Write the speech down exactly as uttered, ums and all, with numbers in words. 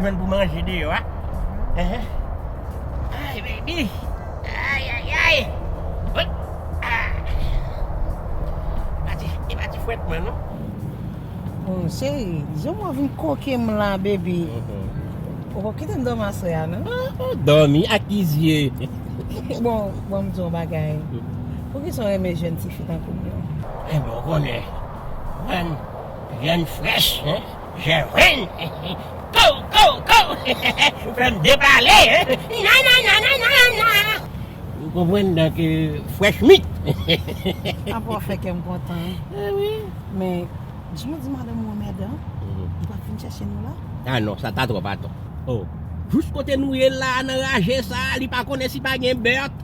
Jwenn pou manje deyò a. Enhen. Ay, baby. Ay, ay, ay. Hop. Ah. E pa ti, e pa ti fwèt mwen, non. Bon, cheri, jan w vin koke m la, baby. Ou pap kite m dòmi aswè a, non? Dòmi ak ki zye? Bon, bon, m di w yon bagay. Poukisa w renmen jèn tifi tankou m yo? Enben, w konnen. Mwen, jèn frèch, hein? Jèn. Go, go, go! Ou fè m depale, hein? Na, na, na, na, na, na! Ou konprann, donk, euh, fresh meat. Apa w fè kè m kontan. Eh oui. Men, jan w di madanm ou anmèdan, li pa fin chèche nou la? Ah non, sa ta twòp atò. Oh. Jous kote nou ye la, nan raje sa, li pa konnen si pa gen bèt.